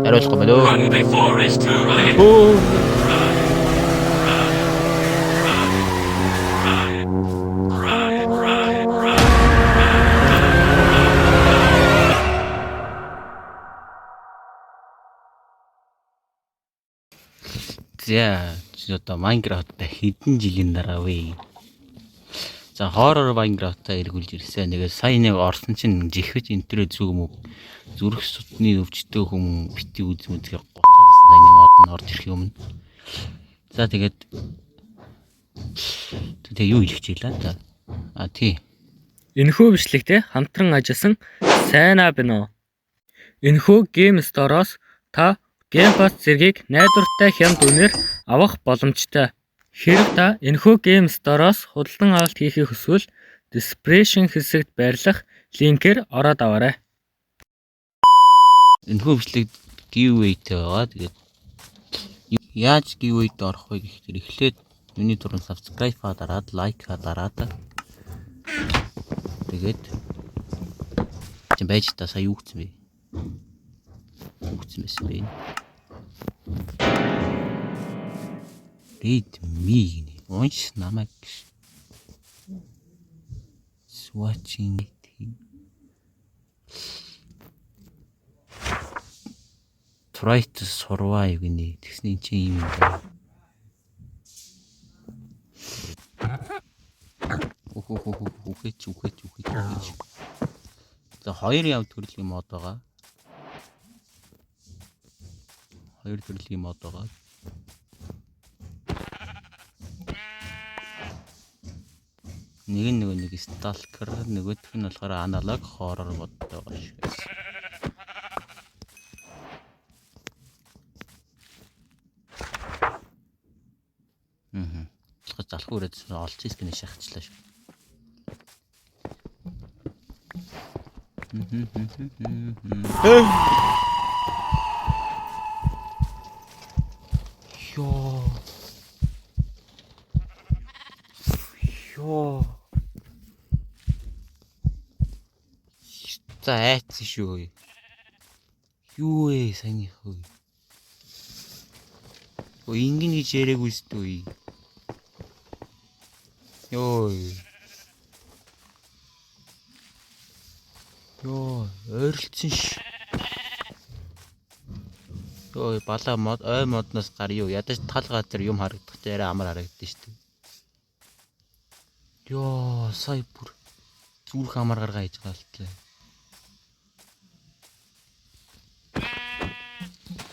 Хариулахгүй байна өө. Run before it's too late. Өө. Run, run, run. За чи одоо Minecraft-тай хэдэн жилийн дараа вэ? За horror Minecraft-та эргүүлж ирсэн. Тэгээд сая нэг орсон чинь жихэж энтрээ зүг мөг зүрх судны өвчтөе хүн бити үз мүзгийг гоцоод байсан. Сая нэг мод нь орж ирэх юм. За тэгээд тэгээ юу хэлэх чийлээ та? А тий. Энэхүү бичлэгтээ хамтран ажилласан Сайна Бино. Энэхүү Game Store-оос та Game Pass зэргийг найдвартай хямд үнээр авах боломжтой. Хэрэв та энэхүү Game Store-оос худалдан авалт хийхийг хүсвэл Description хэсэгт байрлах линкээр ороод аваарай. Энэхүү бичлэг giveaway-тэй байгаа. Тэгээд яаж giveaway-д орох вэ гэхээр эхлээд миний түрүүн subscribe-а дараад, like-а дараад тэгээд чи байж та сая юу гэсэн бэ? Юу гэсэн байсан бэ? Read me гинэ. Унш намайг гэж. Swatching try to survive гинэ. Тэгсэн эн чинь юм юм байна. Үхээч үхээч үхээч үхээч. За хоёр яв төрлийн мод байгаа. Хоёр төрлийн мод байгаа. Нэг нь нөгөө нэг stalker, нөгөөх нь болохоор analog horror модтой байгаа шүү. Аа. Залхуу өрөөд олж ирэх гэнэ шахачлаа шүү. Йоо. Йоо. За айцсан шүү. Юу вэ саяных вэ? Өө ингэн гэж яриаггүй шүү дээ. Йоо. Йоо, ойролцсон ш. Йоо, балаа мод ой модноос гар юу? Ядаж тал газар юм харагдах чи арай амар харагдсан шүү дээ. Йоо, сая бүр зүрх амар гаргаа хийж галтлаа.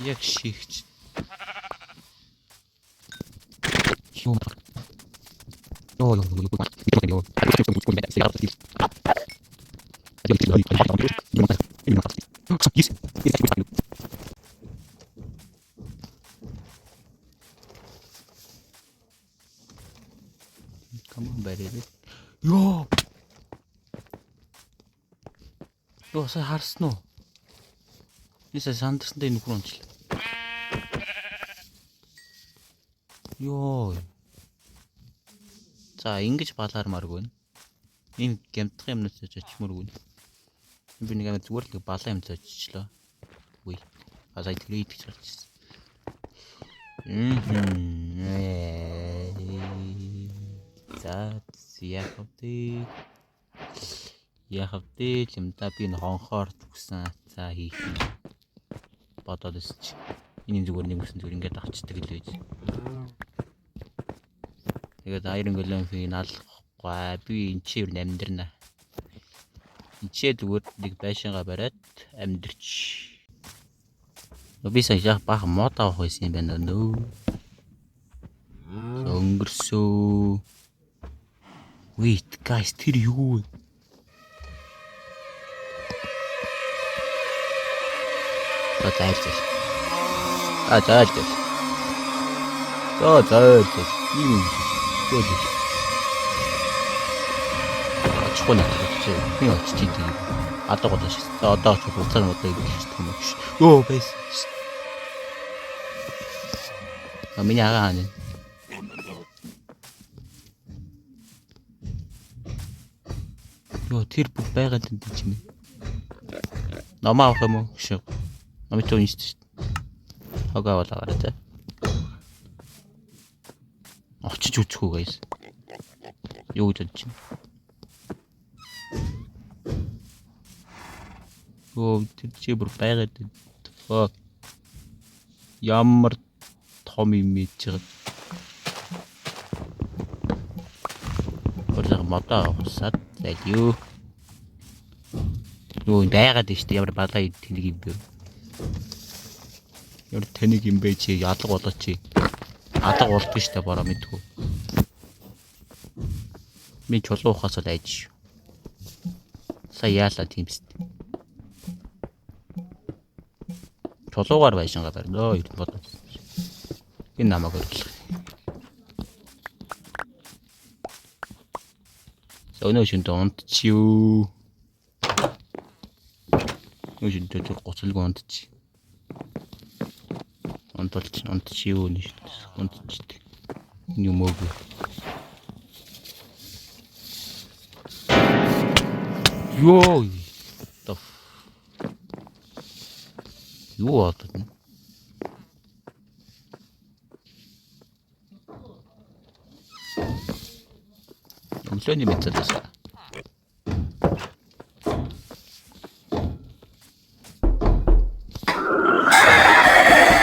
Яг шигч. Йоо. Йоо, йоо, йоо, йоо. Come on, baby. Йоо. Йоо, сая харсан уу? Би сая сандарсантай нөхөр унчлаа. Йоо. За, ингэж балаармааргүй. Ийм гямдах юмнаас очимооргүй. Би нэг амар зүгээр л нэг балаа юм зоччлоо. Үгүй. А сая тэр идэж гарч ирсэн. За, яах вэ? Яах вэ? Юм да би энэ хонхоор түгсэн ацаа хийх бодоод байсан чи. Энэ зүгээр нэг үсэн зүгээр ингээд авчдаг л байж. Тэгээд Iron Golem-ийг алахгүй. Би энэ чи ер нь амьдрна. Энд чи зүгээр нэг байшингаа бариад амьдрч. Би сая яг баахан мод авах байсан юм байна нөө. Өнгөрсөө. Wait guys тэр юу вэ? За зайл зайл. А зайл зайл. За зайл зайл. Ийм юм. Зайл. Очихгүй надад чи. Би очиж идэв. Алга болоо шээ. За одоо очих хугацаа нь одоо ирэх юм биш. Йоо байсан. А миний агаа хаана? Йоо тэр бүх байгаад энэ чимээ. Номоо авах юм уу? Шив. Номыг ч уншиж шүү. Хогоо болоогаарай те. Очиж үзэх үү guys. Юу гэж бодож байна? Йоо, тэр чи бүр байгаад байна. Fuck. Ямар том юм хийж байгаа. Борлого модоо усаад зайлё. Юу байгаад байна шүү дээ. Ямар балаа тэнэг юм бэ? Ямар тэнэг юм бэ чи? Алга болоо чи. Алга болдго шүү дээ бороо мэдгүй. Би чулуу ухаас л айж шүү. Сая яалаа тийм биз. Чулуугаар байшингаа барина. Ер нь бодож. Энэ намайг өрлөх. За өнөө шөнөдөө унтчихё. Өнөө шөнөдөө зүр гоцолгүй унтчих. Унтуулч унтчихё өнөө шөнөдөө унтчихдаг. Энэ юм өөгүй. Йоо. The юу болоод байна? Өглөөний мэнд залуусаа.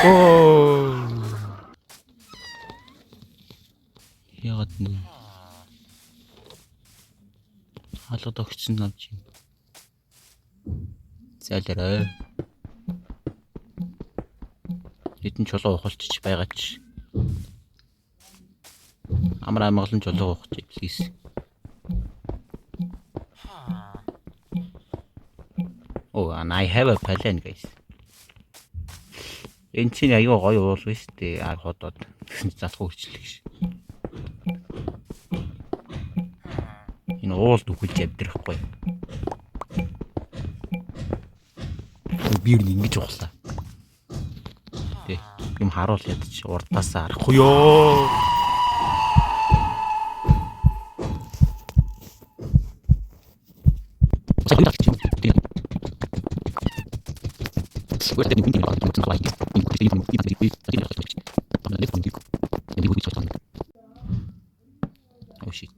Оо. Яагаад нэ? Халууд огцсон навч юм. Зайлаарай. Хэдэн чулуу ухалчиж байгаач. Амар амгалан чулуу ухчих please. Oh, and I have a plan guys. Энэ чинь аюу гоё уул биш үү? Аа ходоод гэсэн чи залхуу хөрчлөө гэж. Энэ уул нүхэлж амьдрахгүй. Би юу ингэж ухлаа. Тэ юм харуул ядч урдаасаа харахгүй ёо. Oh shit.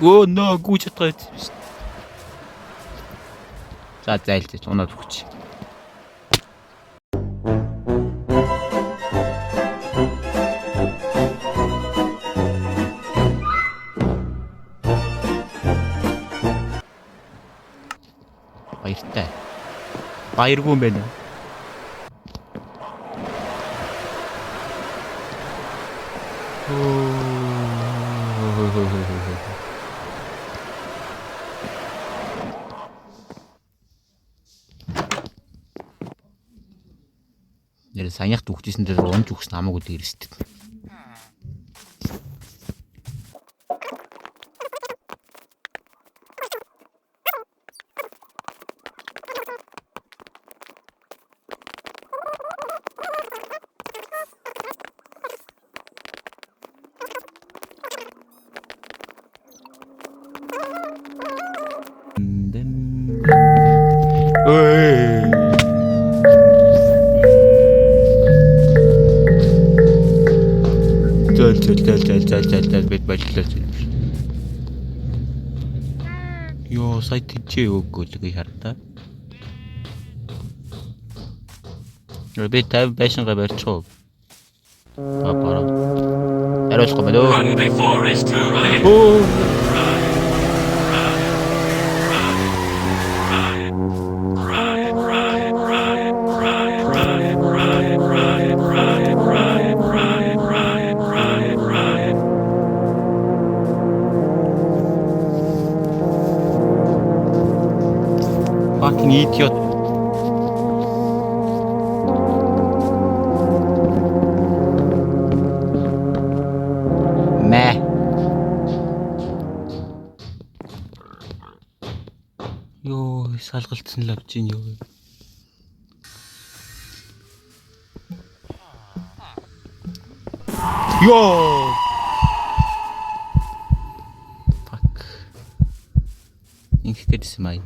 Oh no, гүйж чадгаа байсан шүү дээ. За зайлж унаад өгч. Баяртай. Баяргүй юм байна. Нэр саяхт үхчихсэн дээр унж үхсэн хамаагүй дээрсдэг. Эй. Зөөл зөөл зөөл зөөл зөөл зөөл зөөл бид боллоо. Йоо, сая тийчээ өгөхгүй л гэж хардаа. Би 50 байшингаа барьчих уу? А бараа. Хариулахгүй байна өө. Run before it's too late. Өө. Run, run, run, run, run, run, run, run, run, run, run, run, run. Fucking idiot. Мэ. Йоо, салгалтсан л авч ийн юу. Йоо. Fuck. Ингэх гээдсэн маа.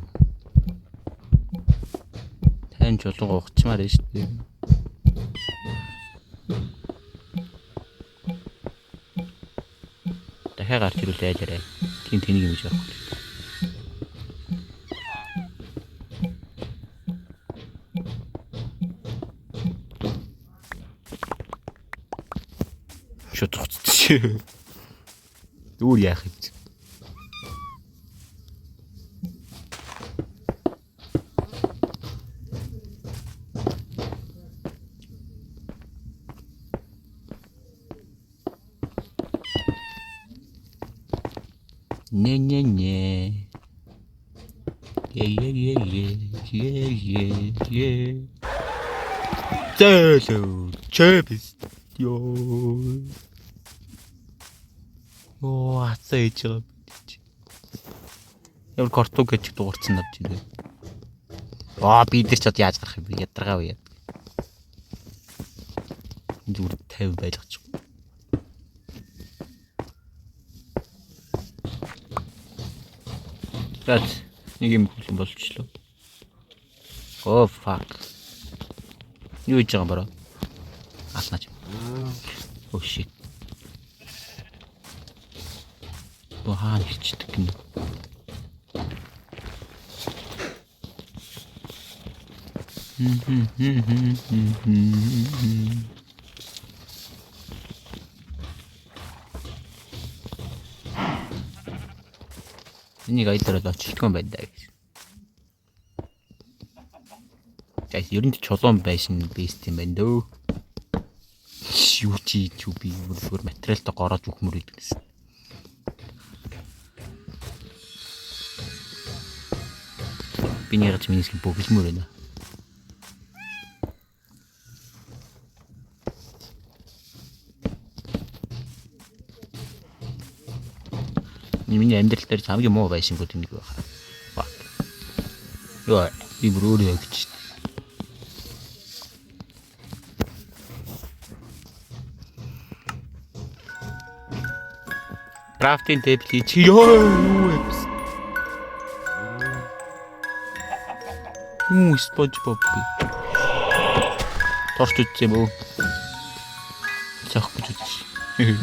Тань чулууга ухчмаар байна шүү дээ. Дахиад гарч ирвэл айлаарай. Тийм тэнийг юм гэж байхгүй. Шууд цуцчих. Дүүр яах юм бэ? Нэ нэ нэ. Е е е е е е е. Зээлүү чэпс. Йоо. Оо, ацаа ээж байгаа би. Ямар картуг гэж дуурсан навч юм бэ? Аа, би дээр ч одоо яаж гарах юм бэ? Ядаргаа үе. Зүгээр 50 байлгачих. За нэг юм хүлэн болчихлоо. Oh fuck. Юу хийж байгаа юм бро? Алнаач. Oh shit. Бо хаана хичдэг гинэ. Энийг аялал очлоо юм байна даа гэж. За ер нь чулуун байшин бэст юм байна дөө. Юу чи юу би бүр материалтай гороож өгмөр идэг гэсэн. Би нэрж миний бөглөмөр байна. Миний амьдрал дээр хамгийн муу байшингууд нэг байх. Fuck. Йоо, би бүр өөрөө өгч. Crafting table чи ёо юу вэ? Юу SpongeBob би. Торч үзсэн юм уу? Цохих гэж үзсэн.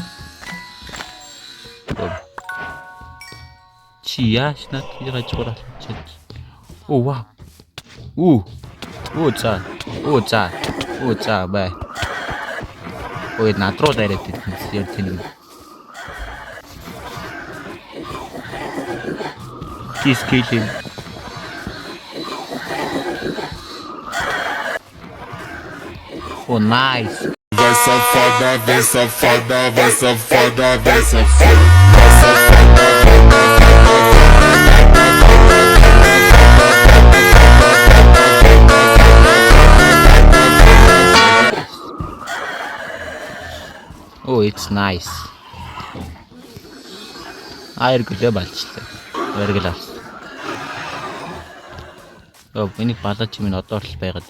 Чи яаж над хажуугаар алчаад. Оо вау. Уу. Оо за. Оо за. Оо за бай. Ой над руу дайраад идэх юм. Яг тэнэг. Please kill him. Oh nice. Vai safada, vem safada, vai safada, vem safada, vai safada. Oh, it's nice. Аяр гөлөө балчлаа. Баригл авсан. Оо, энийг балаач минь одоо л байгаад.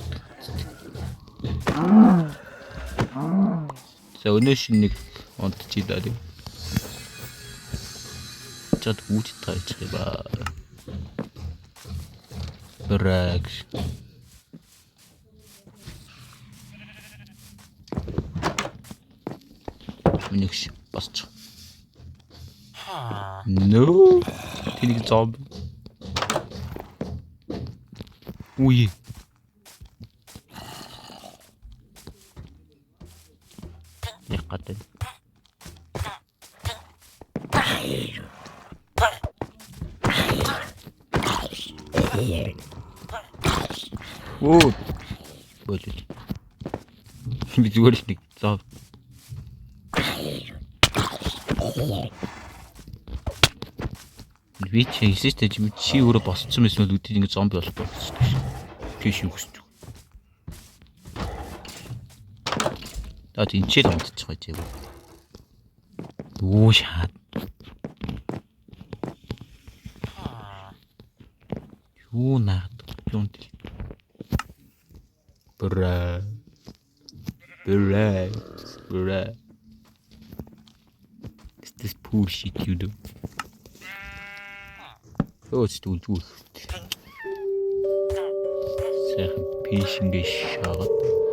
За өнөө шин нэг унтчих даа тийм. Чад гүйж таачих юм ба. Брэк. Минийх босч. No. Тэнийг зомби. Үе. Яг гадаа. Оо. Болол. Би зүгээр л нэг зов. Би чи хэлсэн шүү дээ. Чи өөрөө босцсон байсан бол үдээ ингэ зомби болохгүй байсан шүү дээ. Тийш юу гэсэн чинь. За энэ ч л унтчих байж байгаа. Юу шаад. Юу наад юм тэл. Бра. Бра. Бра. Is this poor shit you do? Хөөц дүлгүүл. Сайхан пишингээ шаагаад.